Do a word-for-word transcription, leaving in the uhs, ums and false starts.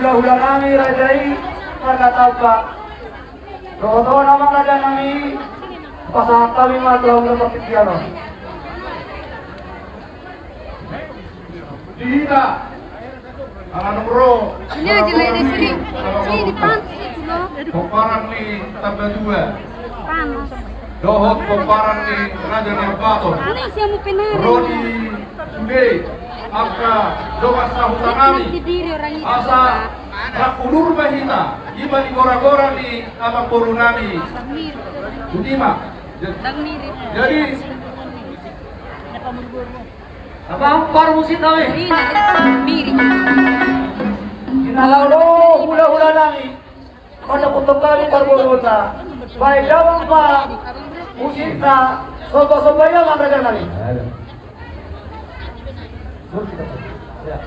Hulahula nami raja i, marga Tamba. Dohot on amang raja nami, pasahat hami ma tu hulahula partingkian on. Di hita, ala nunga ro. Ini aja lah, ini sini. Sini, Pak. Pomparan ni Tamba Tua. Panas. Dohot pomparan ni Raja Narbatu. Ini siapa penari? Ro di sude angka dongan sahuta nami. Asa rap udur ma hita, i ma di gora-gora ni amangboru nami. Boti ma. Jadi, amang parmusik nami. Ina laho do hulahula nami. Pada kutuk kami parboruta. Baik, damang pa musikta. Somba-somba i ma raja nami. Ya.